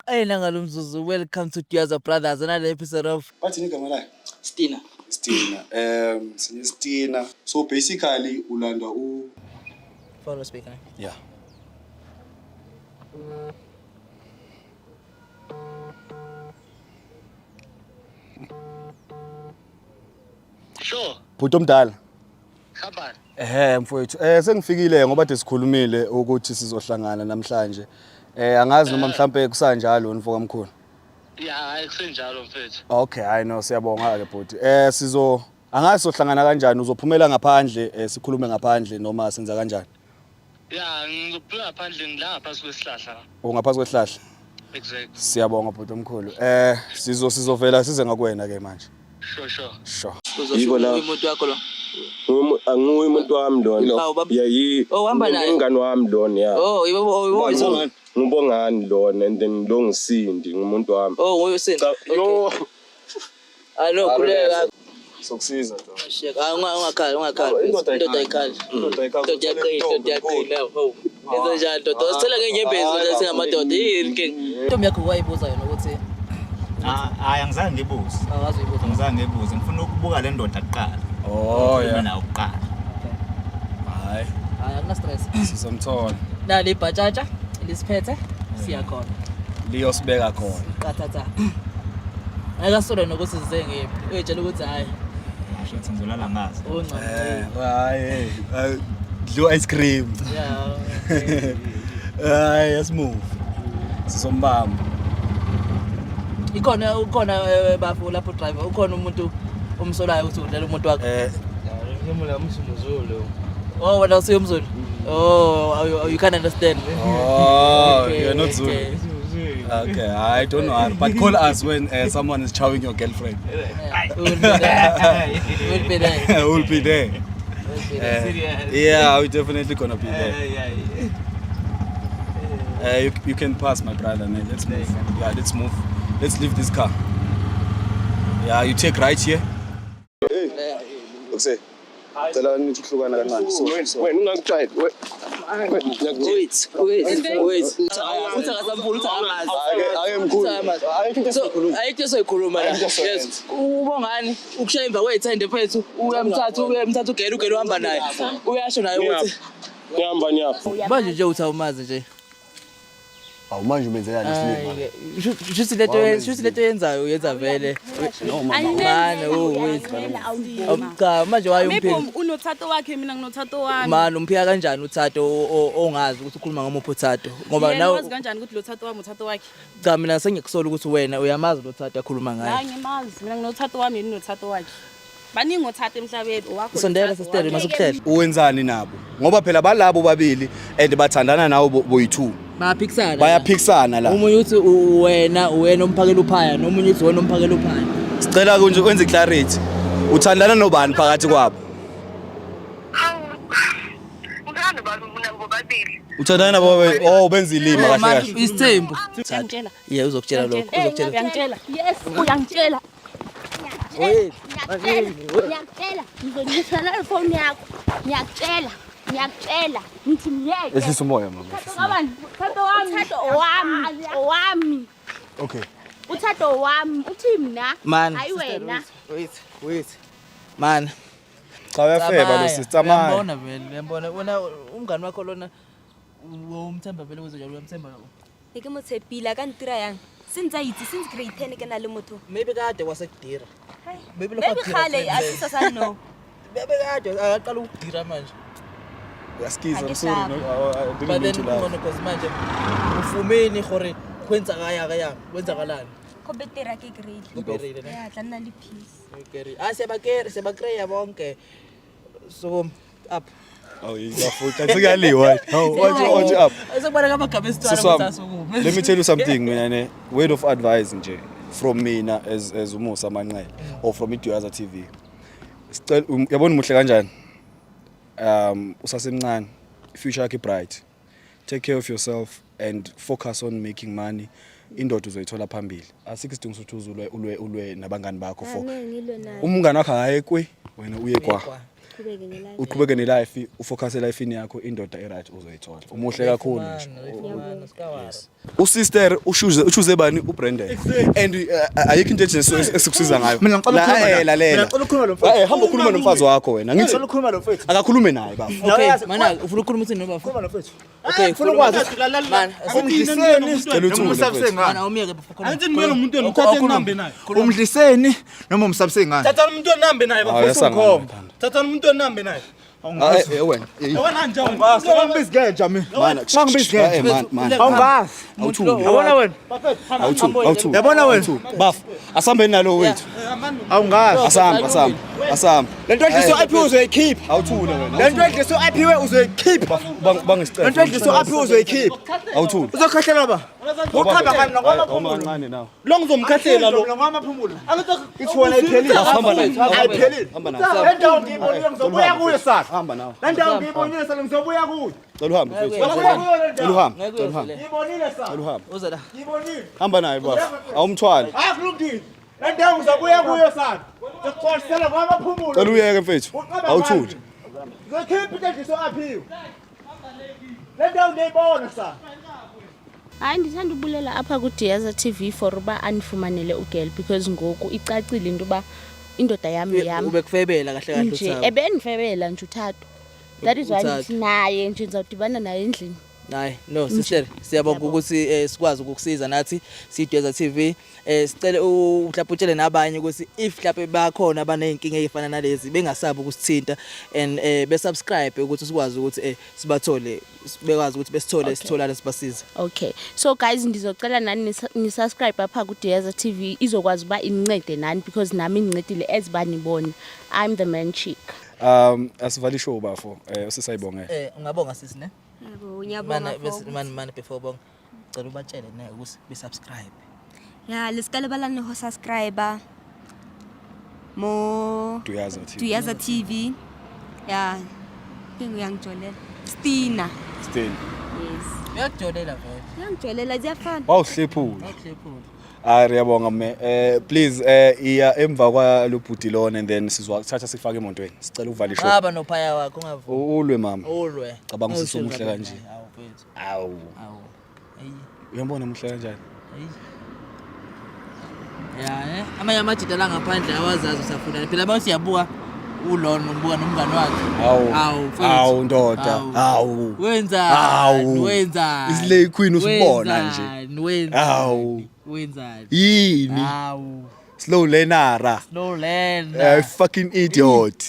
Ayina ngalo mzuzu, welcome to Diaza Brothers, another episode of Bathini igama lakhe? Stina. Stina. Sine Stina. So basically ulandwa u Follow speaker. Yeah. Sure. Bhuti omdala. Hambani. Ehhe mfowethu. Sengifikile ngoba de sikhulumile ukuthi sizohlangana namhlanje. Angazi noma mhlambe kusanjalo mfo kamkhulu. Ya, hayi kusenjalo mfethu. Okay, hayi no, siyabonga ke bhuti. Sizo angazi sohlangana kanjani, uzophumela ngaphandle, sikhulume ngaphandle noma senza kanjani? Ya, ngizophuma ngaphandle, ngila ngaphansi kwesihlahla. Ungaphansi kwesihlahla. Exactly. Siyabonga bhuti omkhulu. Sizovela size ngakuwena ke manje. Sure. Sure. Yiko la. Umuntu wakho lo. Anguye umuntu wami lona. Hawu, baba. Yeah, yi. Oh, uhamba naye? Umngani wami lona, yeah. Oh, yebo, oh, yebo. Ngubongani lona and then lo ngisindi ngumuntu wami. Oh, nguye usindi. Cha, yo. Alo, khuleka. Sokusiza do. Sheka, ah, ungakhali, ungakhali. Indoda Indoda ayikhali. Indoda ayikhali. Indoda iyaqina, indoda iyaqina. Hawu. Yenza njani ndoda? Sicela ngenyembezi nje singamadoda. Yini inkinga? Intombi yakho wayibuza yona ukuthi Ah, hayi, angizange ngibuze. Awazi uyibuza. Angizange ngibuze, ngifuna ukubuka le ndoda kuqala. Oh Ngikhulume yeah. nayo kuqala. Hayi, Hayi, akuna stress. sizomthola. Nali ibhatshatsha lisiphethe siyakhona. Liyosibeka khona. Qathatha. Akasole nokuthi size ngephi. Uyitshela ukuthi hayi, Ngisho ukuthi ngizolala ngazi. ungcono. Hayi, dliwa ice cream. Yeah. Hayi, yes move. Sizombamba. Ikhona ukhona bafo lapho driver, ukhona umuntu umsolayo ukuthi udlela umuntu wakho. Oh, wena usuyumZulu. Oh, you can't understand. Oh, Okay, you're not Zulu. okay. Okay, I don't know, but call us when someone is chowing your girlfriend. Yeah, we will be there. We'll be there. We'll be there. We'll be there. Yeah, we're definitely gonna be there. You can pass, my brother, man. Let's move. Yeah, let's move. Let's leave this car. Yeah, you take right here. Hey, cela nithi uhlukana kancane. So, Wena ungangitshayeli. Wait, wait, wait. Uthi akasamfuni, uthi akamazi. Ake mkhulu. Ayikho into So, esizoyikhuluma. ayikho esoyikhuluma la. Ayikho into Yes. Ubongani ukushaya emva kwey'thende mfethu, uyamthatha, uyamthatha ugele, ugele uhamba naye. Uyasho naye ukuthi Ngihamba niyaphi? manje nje uthi awumazi nje. Awu manje umenzelani isilima? Hayi, shuthi lento yenzayo uyenza vele. Mane, oh, wait. Cha, manje waye Maybe umphika. unothato wakhe, mina nginothato wami. Mani umphika kanjani uthatho ongazi ukuthi ukhuluma ngamuphi uthatho? Ngoba Yena nawe wazi kanjani ukuthi lo thato wami uthatho wakhe? Cha, mina sengikusola ukuthi wena uyamazi lo thatho akhuluma ngaye. Hayi, ngimazi. Mina nginothato wami, yena unothato wakhe. Baningi othatha emhlabeni, owakho. Sondela uthatho sister wakhe. masukuhlela. Uwenzani nabo? Ngoba phela balabo babili and bathandana nawo boyi-2. Bayaphikisana. Bayaphikisana la. Omunye uthi wena umphakela uphaya, nomunye uthi wena umphakela uphaya. Sicela nje wenze clarity. Uthandana nobani phakathi kwabo? Ngithanda bani bobabili. Uthandana nabo babili. Oh, benza ilima kahle kahle. Isithembu. Uyangitshela. Yeah, uzokutshela lokho, uzokutshela. Uyangitshela. Yes, uyangitshela. Wait. Ngiyakutshela, ngizonyisela ifoni yakho. Ngiyakutshela, ngiyakutshela. Ngithi ngiyeke. Ehlisa umoya mama. Thato kabani? Thato wami. Uthatho owami, owami. Okay. Uthatho owami, uthi mina. Man. Hayi wena. Wait, wait. Man. Cha, uyafeba lo sisi, tsamaya. Uyambona vele, uyambona. Wena umngani wakho lona umthemba vele kuze njalo uyamthemba. Ne ke mo tshepile, a ka ntira yang? Se ntse a itse since grade 10 ke na le motho. Maybe kade wasekudira. Maybe lokho Maybe akudira kgale ten a years. se sa no. Maybe kade akaqala ukudira manje. Uyaskiza, Ha ke I'm sorry. sharp. No, I didn't But mean then to laugh. ngcono cause manje ufumeni gore kwenzakala yang, kwenzakalani? Go betera ke grade. Kuberile ne? Ya, tla nna le peace. Okay. Ah, siyabakere, siyabakreya bonke. So up. Oh, iyafuqa. Sekuyaliwa. Hawu, wathi up. Sekubona amagama esithwala Sisi wami, ukuthi asukume. let me tell you something mina ne, word of advice nje from mina as uMusa Manqele or from iDuyaza TV. Sicela yabona umuhle kanjani? Usasemncane, future yakhe bright. Take care of yourself and focus on making money. Indoda uzoyithola phambili. Asikho isidingo sokuthi uzulwe ulwe ulwe nabangani bakho for. Angeke ngilwe naye. Umngani wakho akaye kwe, wena uye kwa. Kwa. Qhubeke ngelife. Uqhubeke nelife, ufocus elifini yakho, indoda e-right uzoyithola. Umuhle kakhulu nje. Usister ushuze bani uBrandon. And ayikho into ethi esikusiza ngayo. Mina ngicela La, ukukhuluma naye. lalela. Mina ngicela ukukhuluma lo mfowethu. Hamba ukhuluma nomfazi wakho wena. Ngithi Ngicela ukukhuluma lo mfowethu. akakhulume naye bafo. Okay, mana ufuna ukukhuluma uthini nobafo? Khuluma lo mfowethu. Okay, Ufuna ukwazi Man, umdliseni Cela noma uthule, umsabise mfowethu. mana ngani? awumyeke bafo. khuluma. Angithi mina umuntu wenu uthathe nihambe naye. Umdliseni noma umsabise ngani? Thatha umuntu wenu nihambe naye Hayi, bafo. uyasangana ekhanda. Thatha umuntu wenu nihambe naye. Ah, wena. Wena nje wena. Wangibiza ngenja mina. Mana, Wangibiza eh, ngenja. man, man. Awungazi. Awuthule. Yabona wena? Awuthule, awuthule. Yabona wena? Bafo, asambeni nalo wethu. Awungazi. Asambe, asambe. Asambe. Lento edliswa aphiwe uzoyikhipha. Awuthule wena. Lento edliswa aphiwe uzoyikhipha. Bangisicela. Lento edliswa aphiwe uzoyikhipha. Awuthule. Uzokhahlela ba? Uqhaba kani Awuma kancane nawe. Lo ngizomkhahlela lo. Ngokwamaphumulo. Ithi wena ayiphelile. Hamba naye. Ayiphelile. Hamba nawe. Le ndawo ngiyibonile ngizobuya kuyo sasa. Hamba nawe. Le ndawo ngiyibonile sasa ngizobuya kuyo. Cela uhambe mfethu. Ngizobuya kuyo le Cela ndawo. uhambe. Cela uhambe. Ngiyibonile sasa. Cela uhambe. Uza la. Ngiyibonile. Hamba naye bafo. Awumthwali. Hayi kulungile. Le ndawo ngizobuya kuyo sasa. Ngikuxolisela ngokwamaphumulo. Cela uyeke mfethu. Awuthule. Ngizokhipha into edliswa aphiwe. Le ndawo ngiyibona sasa. Hayi, ndithanda ubulela apha kuDiyaza TV for uba andifumanele ugirl, because ngoku icacile into yoba indoda yam yam Ubekufebela kahle kahle nje uThabo. Ebendifebela nje uThato. That is why uThato. ndithi naye nje ndizawudibana naye endlini. Hayi, no sister, siyabonga ukuthi sikwazi ukukusiza nathi siDiyaza TV. Sicele mhlawumbe utshele nabanye ukuthi if mhlawumbe bakhona abaneyinkinga ezifana nalezi bengasabi ukusithinta and besubscribe ukuthi sikwazi ukuthi sibathole, bekwazi ukuthi besithole, sitholane, sibasize. Okay, so guys, ndizocela nani nisubscribe apha kuDiyaza TV, izokwazi uba incede nani because nami indincedile as uba nibona I'm the man chick. Asivali show bafo. Usisayibongela. Ungabonga sisi ne? Yebo, ngiyabonga. Mana For bese man man before bonga. Cela ubatshele ne ukuthi be subscribe. Ya, le ska lebala le ho subscribe mo Duyaza TV. Duyaza TV. Ya. Ke uyangijolela. Stina. Stin. Yes. Uyakujolela vele. Uyangijolela ziyafana. Wawuhlephula. Awuhlephula. Hayi, riyabonga mme. Please iya emva kwalo bhuti lona and then sizwathatha sifake emontweni. Sicela uvale show. Ngaba nophaya wakho ungavumi. Ulwe mama. Ulwe. Cabanga usisi omuhle kanje. Awu mfethu. Awu. Awu. Ayi. Uyambona muhle kanjani? Ayi. Ya, amanye amajita la ngaphandle awazazi usafuna. Phela mawuthi uyabuka ulona umbuka nomngani wakhe. Awu. Awu mfethu. Awu ndoda. Awu. Wenzani? Awu. Wenzani? Islay queen usibona nje. Wenzani? Wenzani? Awu. Wenzani? Yini? Awu. Slow learner. Slow learner. Fucking idiot.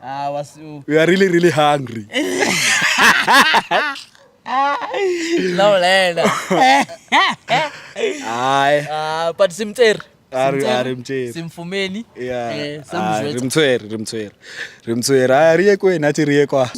Ah, wasu. We are really really hungry. Slow learner. Hayi. Ah, but simteri. Ari Simteri. ari mtsheri. Simfumeni. Yeah. Samzwethu. Rimtshwere, rimtshwere. Rimtshwere. Hayi riye kwe nathi riye kwa.